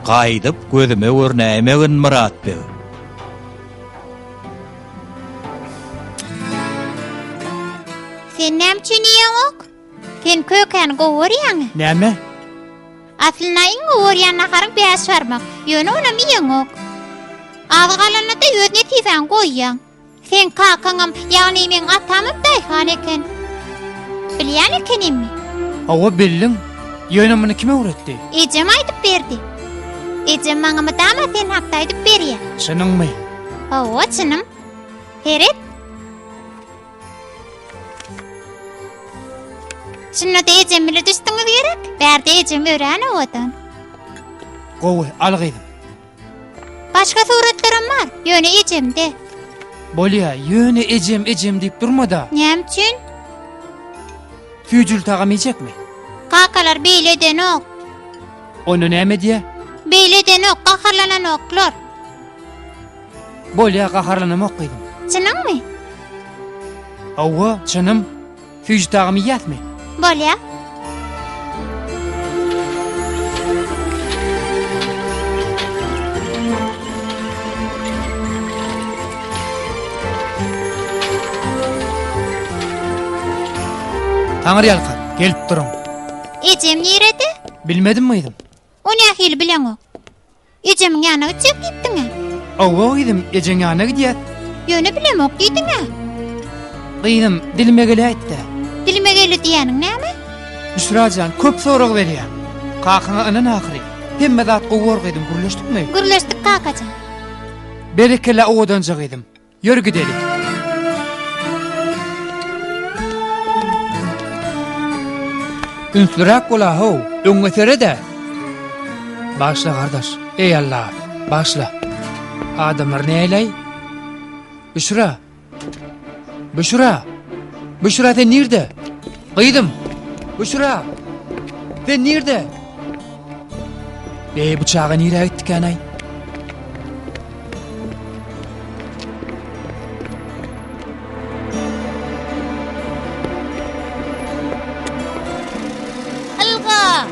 gaýdyp gözüme görnäýmegin Myrat beg. Sen näme üçin iýeňok? Sen kökäni gowy görýäňmi? Näme? Aslynda iň gowy görýän naharyň bäşbarmak, ýöne onam iýeňok. Az galanda-da öz nesibäňi goýýaň. Seň kakaňam, ýagny meň atamam daýhan eken. Bilýän ekenimmi? Hawa, bildim. Ýöne muny kim öwretdi? Ejem aýdyp berdi. Ejem maňa mydama sen hakda aýdyp berýär. Çynyňmy? Hawa, çynym. Seret. Şunda-da ejem bile düşdüňiz gerek? Bärde ejem örän owadan. Gowy, al gyzym. Başga suratlaram bar, ýöne ejemde. Bolýa, ýöne ejem, ejem diýip durma-da. Näme üçin? Süýjüli tagam iýjekmi? Kakalar beýle edenok. Onda näme edýä? Beýle edenok, gaharlananoklar. Bolýa, gaharlanamok gyzym. Çynyňmy? Hawa, çynym. Süýji tagam iýýäsmi? Bolýa. Taňry ýalkan, gelip duruň. Ejem nirede? Bilmedim gyzym. O nähili bileňok? Ejemiň ýanyna gitjek diýipdiň-ä. Hawa gyzym, ejeň ýanyna gidýäs. Ýöne bilemok diýdiň-ä. Gyzym, dilime geläýtdi. Dilime geldi diýýäniň näme? Büşra jan, köp sorag berýäň. Kakaňa ynan ahyry. Hemme zat gowy bor gyzym, gürleşdikmi? Gürleşdik kakajan. Berekella owadanja gyzym. Ýör gideli. Ünsliräk bol ahow, öňňe sered-ä. Bagyşla gardaş, eý Alla, bagyşla. Adamlar näleý? Büşra! Büşra! Büşra sen nirde? Gyzym! Büşra! Sen nirde? Eý bu çaga nirä gitdikän-aý? Ylga!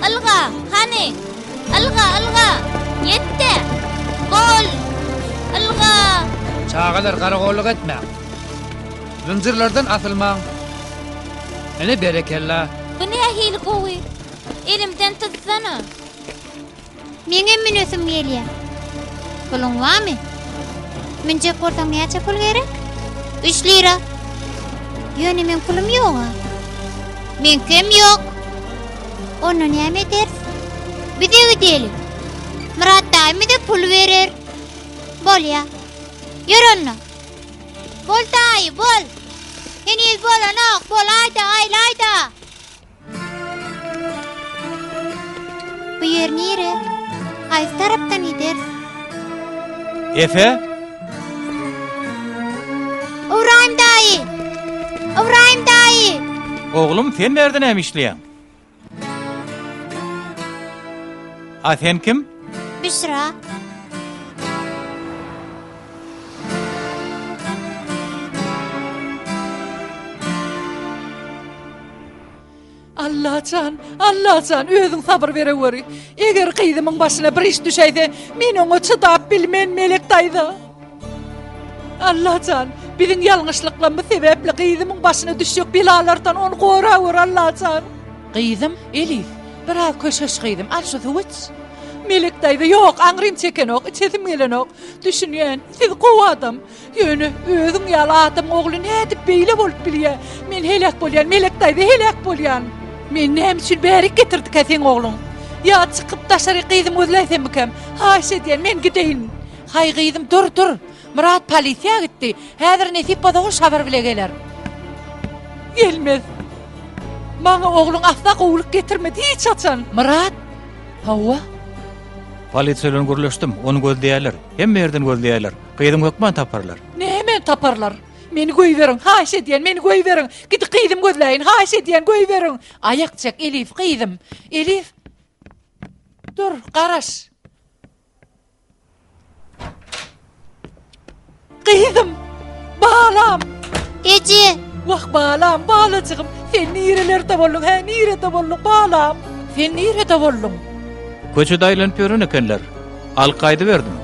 Ylga! Hany! Ylga, ylga! Ýet-de! Bol! Ylga! Çagalar garagolluk etmäň. Zynjyrlardan asylmaň. Ine berekella. Bu nähili gowy! Elimden tutsana! Meňem münesim gelýär. Puluň barmy? Münjek bolsaň näçe pul gerek? Üç lira. Ýöne meň pulum ýog-a. Meňkem ýok. Onda näme ederis? Bize gideli. Myrat daýym bize pul berer. Bolýa. Ýör onda. Bol daýy, bol. Heniz bolanok, bolaý-da, aýlaý-da. Bu ýer nire? Haýsy tarapdan gideris? Efe? Ybraýym daýy! Ybraýym daýy! Oglum, sen bärde näme işleýäň? A sen kim? Büşra. Allajan, Allajan, özüň sabyr bereweri. Eger gyzymyň başyna bir iş düşäýse, men oňa çydap bilmen, Melek daýza. Allajan, biziň ýalňyşlyklarymyz sebäpli gyzymyň başyna düşjek belalardan ony gorawer, Allajan. Gyzym, Elif, biraz köşeş gyzym, al şu suwy iç. Melek daýza, ýok, aňrym çekenok, içesim gelenok. Düşünýän, siz gowy adam. Ýöne özüň ýaly adamyň ogly nädip beýle bolup bilýä? Men heläk bolýan, Melek daýza, heläk bolýan. Meni näme üçin bärik getirdikä seň ogluň? Ýa çykyp daşaryk gyzymy gözläýsemmikäm? Haýyş edýän, men gideýin. Haý gyzym, dur, dur. Myrat polisiýa gitdi. Häzir nesip bolsa hoş habar bile geler. Gelmez. Maňa ogluň asla gowulyk getirmedi hiç haçan. Myrat? Hawa. Polisiýa bilen gürleşdim, ony gözleýärler. Hemme ýerden gözleýärler. Gyzyňy hökman taparlar. Näme taparlar? Meni goýberiň, haýyş edýän, meni goýberiň. Gidip gyzymy gözläýin, haýyş edýän, goýberiň. Aýak çek, Elif, gyzym. Elif. Dur, garaş. Gyzym! Balam! Eje! Wah, balam, balajygym, sen nirelerde bolduň, hä, nirede bolduň, balam? Sen nirede bolduň? Köçede aýlanyp ýören ekenler. Alyp gaýdyberdim.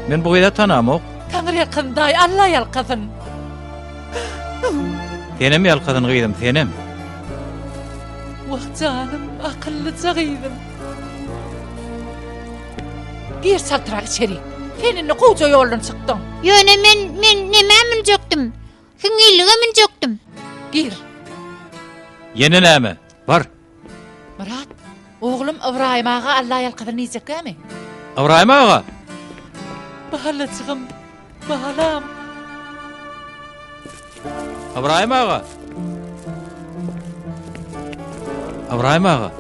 Men bu gyzy tanamok. Taňryýalkasyn, daýy, Alla ýalkasyn. Senem ýalkasyn, gyzym, senem. Wah, janym, akyllyja gyzym. Gir çaltrak içeri. Sen indi gowja ýoldan çykdyň. Ýöne men, men nämä münjekdim? Hiňňillige münjekdim. Gir. Ýene näme? Bar. Myrat, oglum Ybraýym aga Alla ýalkasyn diýjekkämi? Ybraýym aga! Balajygym, balam. Ybraýym aga! Ybraýym aga.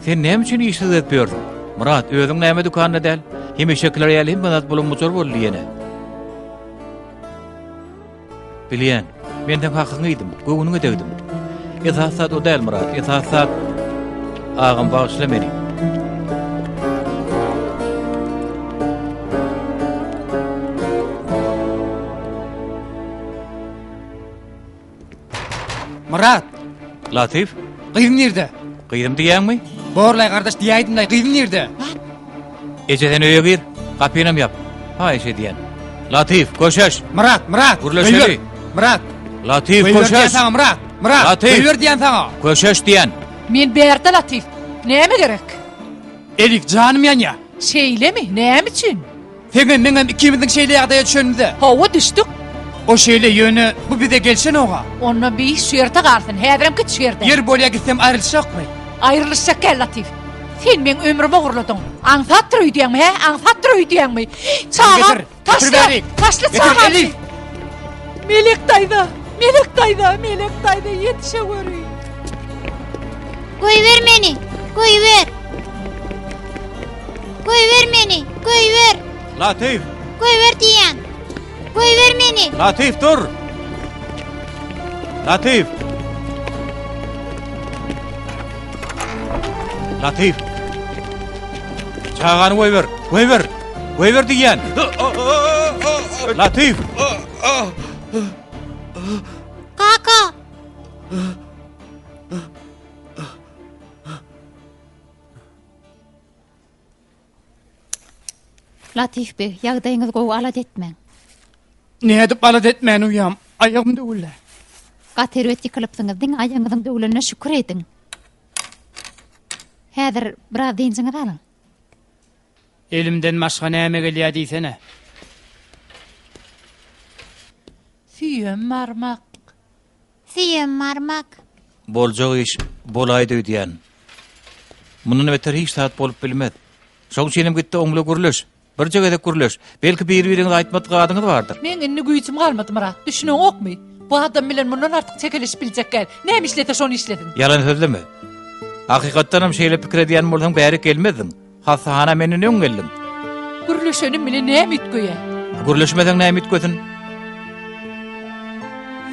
Sen näme üçin işsiz gezip ýörsüň? Myrat, özüň näme dükanda däl? Hemişekiler ýaly hemme zat bulam-bujar boldy ýene. Bilýän, men seň hakyňy iýdim, göwnüňe degdim. Esasy zat o däl, Myrat, esasy zat agam bagyşla meni. Myrat! Latyf? Gyzym nirde? Gyzym diýýäňmi? Borlaý gardaş diýäýdimlaý, gyzym nirde? Eje sen öýe gir, gapynam ýap. Haýyş edýän. Latyf, köşeş. Myrat, Myrat! Gürleşeli. Goýber! Myrat! Latyf, Goýber diýýän köşeş. saňa Myrat! Myrat! Latyf! Goýber diýýän saňa! Köşeş diýýän. Men bärde Latyf. Näme gerek? Elif, janym ýanýa. Şeýlemi? Näme üçin? Seňem meňem ikimiziň şeýle ýagdaýa düşenimize. Hawa, düşdük. O şeýle, ýöne bu bize gelşenog-a. Onda bir iş şu ýerde galsyn, häzirem git şu ýerden. Ýer bolýa gitsem aýrylyşjakmy? Aýrylyşjak gel Latyf. Sen meň ömrümi ogurladyň. Aňsatdyr öýdýäňmi, hä? Aňsatdyr öýdýäňmi? Çagam, taşla, taşla çagamy. Melek daýza, Melek daýza, Melek daýza ýetişeweri. Goýber meni, goýber. Goýber meni, goýber. Latyf! Goýber diýýän. Goýber meni. Latyf dur! Latyf! Latyf! Çagany goýber, goýber! Goýber diýýän. Latyf! Kaka! Latyf beg, ýagdaýyňyz gowy alada etmäň. Nädip alada etmän uýam, aýagym döwüldi. Gaty erbet ýykylypsyňyz, diňe aýagyňyzyň döwlenine şükür ediň. Häzir biraz dynjyňyzy alyň. Elimden başga näme gelýä diýsene. Süýem barmak. Süýem barmak. Boljak iş bolaýdy öýdýän. Mundan beter hiç zat bolup bilmez. Şoň üçinem git-de oň bilen gürleş. Birje gezek gürleş. Belki bir-biriňize aýtmadyk zadyňyz bardyr. Meň indi güýjüm galmady, Myrat. Düşüneňokmy? Bu adam bilen mundan artyk çekeleşip biljek däl. Näme işlese şony işlesin. Ýalan sözleme. Hakykatdanam şeýle pikir edýän bolsaň bärik gelmezdiň. Hassahana menden öň geldiň. Gürleşenim bilen näme üýtgeýär? Gürleşmeseň näme üýtgesin?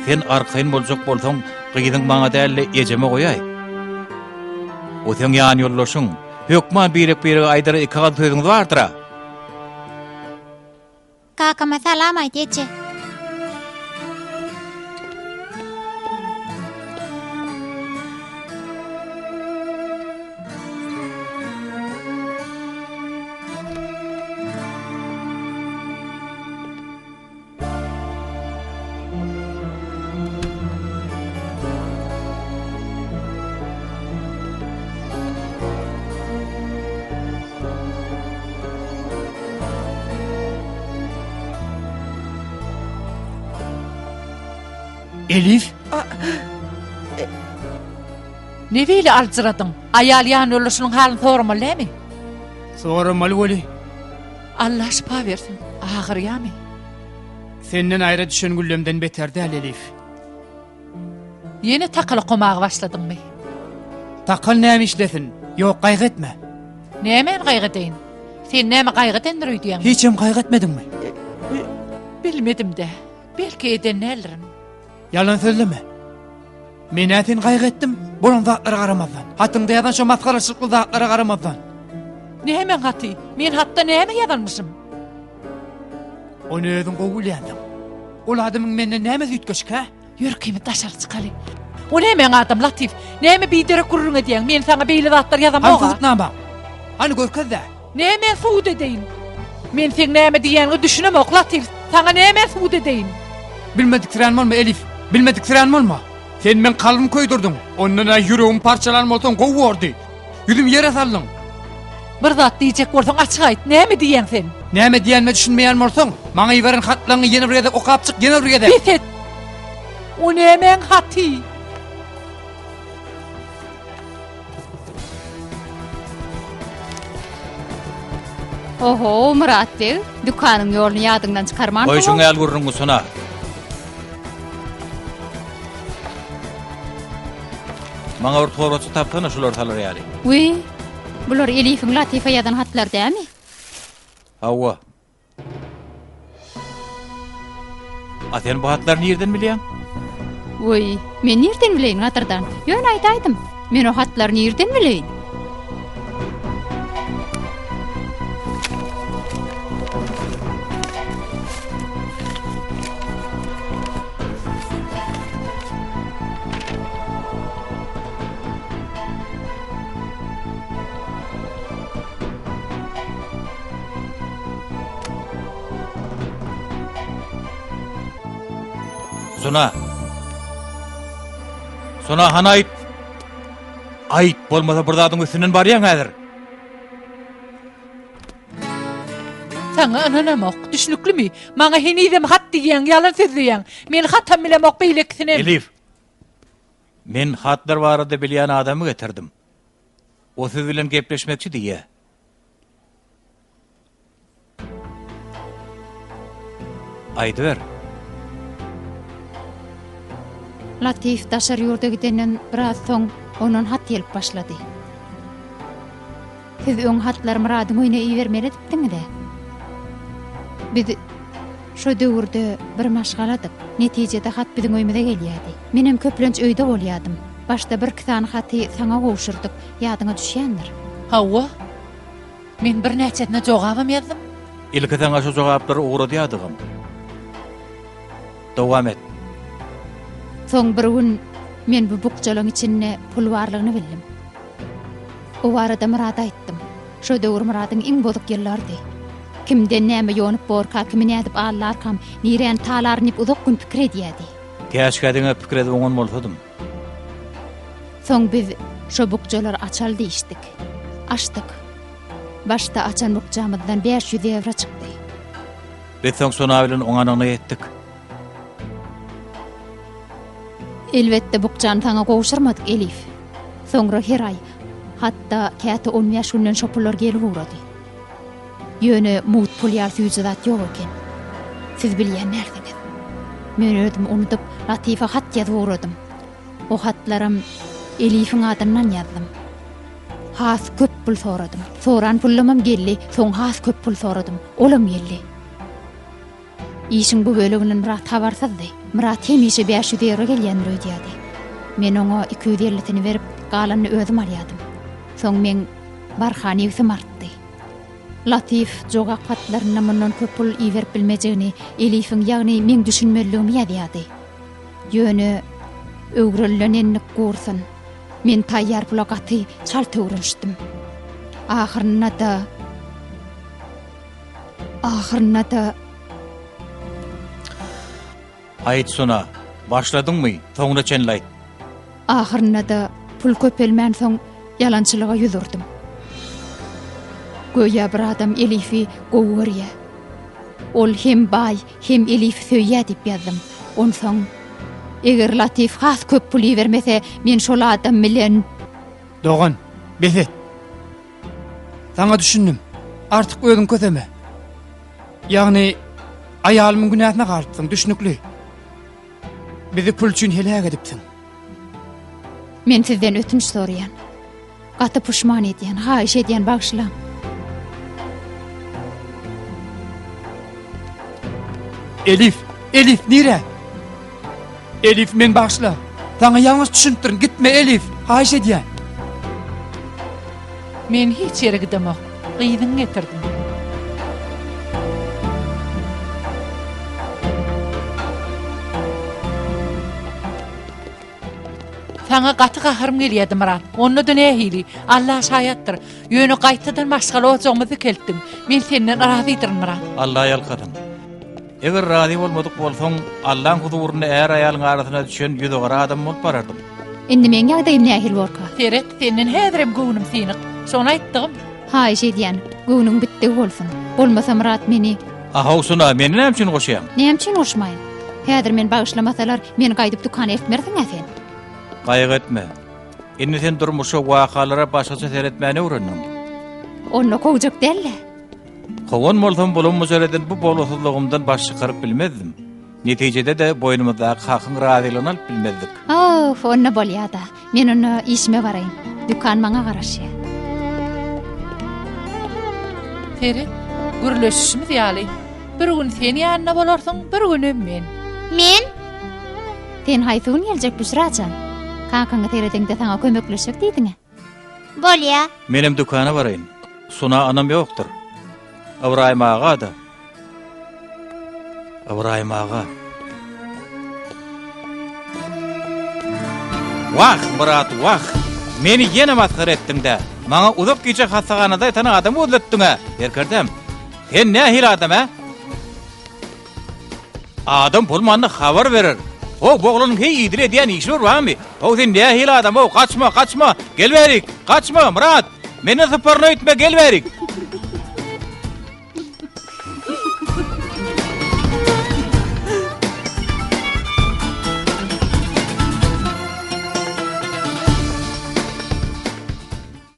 Sen arkaýyn boljak bolsaň, gyzyň maňa däl-de ejeme goýaý. O seň ýanýoldaşyň. Hökman birek-birege aýdara iki agyz sözüňiz bardyr-a. Kakama salam aýt, eje. Elif? Ne beýle aljyradyň? Aýal ýanýoldaşynyň halyny soramaly dämi? Soramaly weli. Allah şypa bersin. Agyrýamy? Senden aýra düşen güllemden beter däl, Elif. Ýene takal okamaga başladyňmy? Takal näme işlesin? Ýok, gaýgy etme. Nämäni gaýgy edeýin? Sen näme gaýgy edendir öýdýäňmi? Hiçem gaýgy etmediňmi? Bilmedim-dä. Belki eden däldirin. Ýalan sözleme. Men-ä seni gaýgy etdim, bolan zatlara garamazdan. Hatyňda ýazan şo masgaraçylykly zatlara garamazdan. Nämäň haty? Men hatda näme ýazanmyşym? Ony özüň gowy bilýänsiň. Ol adamyň menden nämesi üýtgeşik, hä? Ýör ikimiz daşary çykaly. O nämäň adam, Latyf? Näme biderek gürrüň edýäň? Men saňa beýle zatlar ýazamok-a. Hany subutnamaň? Hany görkez-dä. Näme subut edeýin? Men seň näme diýýäniňe düşünemok, Latyf. Saňa näme subut edeýin? Bilmediksirän bolma, Elif. Bilmediksirän bolma. Sen meň kalbymy köýdürdiň. Ondan-a ýüregimi parçalan bolsaň gowy bordy. Ýüzümi ýere saldyň. Bir zat diýjek bolsaň açyk aýt, näme diýýäň sen? Näme diýenime düşünmeýän bolsaň, maňa iberen hatlaryňy ýene bir gezek okap çyk, ýene bir gezek. Bes et! O nämäň haty? Oho, Myrat beg, dükanyň ýoluny ýadyňdan çykarmansyň. Goý şuň ýaly gürrüňi Sona. Maňa bir torbaça tapsana şulary salar ýaly. Wiý, bular Elifiň Latifa ýazan hatlary dämi? Hawa. A sen bu hatlary nirden bilýäň? Wiý, men nirden bileýin, gadyrdan? Ýöne aýdaýdym. Men o hatlary nirden bileýin? Sona. Sona hany aýt. Aýt, bolmasa bir zadyň üstünden barýaň häzir. Saňa ynanamok, düşnüklimi? Maňa henizem hat diýýäň, ýalan sözleýäň. Men hatam bilemok, beýlekisinem. Elif, men hatlar barada bilýän adamy getirdim. O siz bilen gepleşmekçi diýýä. Aýdyber. Latif daşary ýurda gidenden biraz soň ondan hat gelip başlady. Siz öň hatlary Myradyň öýüne ibermeli edipdiňiz-ä. Biz şo döwürde bir maşgaladyk. Netijede hat biziň öýümize gelýärdi. Menem köplenç öýde bolýardym. Başda birki sany haty saňa gowşurdyk, ýadyňa düşýändir. Hawa. Men birnäçesine jogabam ýazdym. Ilki saňa şo jogaplary ugradýadygam. Dowam et. Soň bir gün men bu bukjalaň içinde pul barlygyny bildim. O barada Myrada aýtdym. Şo döwür Myradyň iň bozuk ýyllarydy. Kimden näme ýonup borka, kimi nädip aldarkam, niräni talaryn diýip uzak gün pikir edýädi. Käşgä diňe pikir edip oňan bolsadym. Soň biz şo bukjalary açaly diýişdik. Açdyk. Başda açan bukjamyzdan 500 ýewro çykdy. Biz soň Sona bilen oň anygyna ýetdik. Elbetde bukjany saňa gowşurmadyk, Elif. Soňra her aý, hatda käte on bäş günden şo pullar gelip ugrady. Ýöne mugt pul ýaly süýji zat ýok eken. Siz bilýän dälsiňiz. Men özüm unudyp, Latifa hat ýazyp ugradym. O hatlaram Elifiň adyndan ýazdym. Has köp pul soradym. Soran pullamam geldi, soň has köp pul soradym. Olam geldi. Işiň bu böleginden Myrat habarsyzdy. Myrat hemişe 500 ýewro gelýändir öýdýärdi. Men oňa 250-sini berip, galanyny özüm alýardym. Soň meň barha nebsim artdy. Latyf jogap hatlarynda mundan köp pul iberip bilmejegini, Elifiň, ýagny meň düşünmeliligimi ýazýardy. Ýöne öwrenilen endik gursun. Men taýýar pula gaty çalt öwrenişdim. Ahyrynda-da Ahyrynda-da Aýt Sona, başladyňmy, soňuna çenli aýt. Ahyrynda-da pul köpelmänsoň ýalançylyga ýüz urdum. Göýä bir adam Elifi gowy görýär. Ol hem baý, hem Elifi söýýär diýip ýazdym. Onsoň, eger Latif has köp pul ibermese, men şol adam bilen. Dogan, bes et. Saňa düşündim. Artyk özüň köseme. Ýagny, aýalymyň günäsine galypsyň, düşnükli. Bizi pul üçin heläk edipsiň. Men sizden ötünç soraýan. Gaty puşman edýän, haýyş edýän bagyşlaň. Elif, Elif nirä? Elif men bagyşla. Saňa ýalňyş düşünipdirin. Gitme Elif, haýyş edýän. Men hiç ýere gidemok. Gyzyňy getirdim. Saňa gaty gaharym gelýärdi, Myrat. Onda-da nähili? Alla şaýatdyr. Ýöne gaýtadan maşgala ojagymyzy dikeltdiň. Men senden razydyryn, Myrat. Alla ýalkasyn. Eger razy bolmadyk bolsaň, Allaň huzurynda är-aýalyň arasyna düşen ýüzügara adam bolup barardym. Indi meň ýagdaýym nähili borka? Seret, senden häzirem göwnüm synyk. Şony aýtdygym. Haýyş edýän, göwnüň bitdigi bolsun. Bolmasa Myrat meni. A-how, Sona, meni näme üçin goşýaň? Näme üçin goşmaýyn? Häzir meni bagyşlamasalar, meni gaýdyp dükana eltmersiň-ä sen? Gaýgy etme. Indi sen durmuşa, wakalara başgaça seretmäni öwrendiň. Onda kowjak däl-le. Kowan bolsam bulam-bujar eden bu bolgusyzlygymdan baş çykaryp bilmezdim. Netijede-de boýnumyzdaky hakyň razylygyny alyp bilmezdik. Oh, onda bolýa-da. Men onda işime baraýyn. Dükan maňa garaşýar. Seret, gürleşişimiz ýaly, bir gün sen ýanynda bolarsyň, bir günem men. Men? Sen haýsy gün geljek Büşra jan? Kakaňa seredeňde saňa kömekleşjek diýdiň-ä. Bolýa. Menem dükana baraýyn. Suna anam ýokdur. Ybraýym aga-da. Ybraýym aga. Wah, Myrat, wah! Meni ýene masgara etdiň-dä. Maňa uzak gije hassahanada ýatan adam gözletdiň-ä, serkerdäm. Sen nähili adam, ä? Adam bolmanda habar berer. How, bu oglanyň heý idili edýän işi bir barmy? How, sen nähili adam, how, gaçma, gaçma, gel bärik, gaçma, Myrat! Menden syparyn öýtme, gel bärik!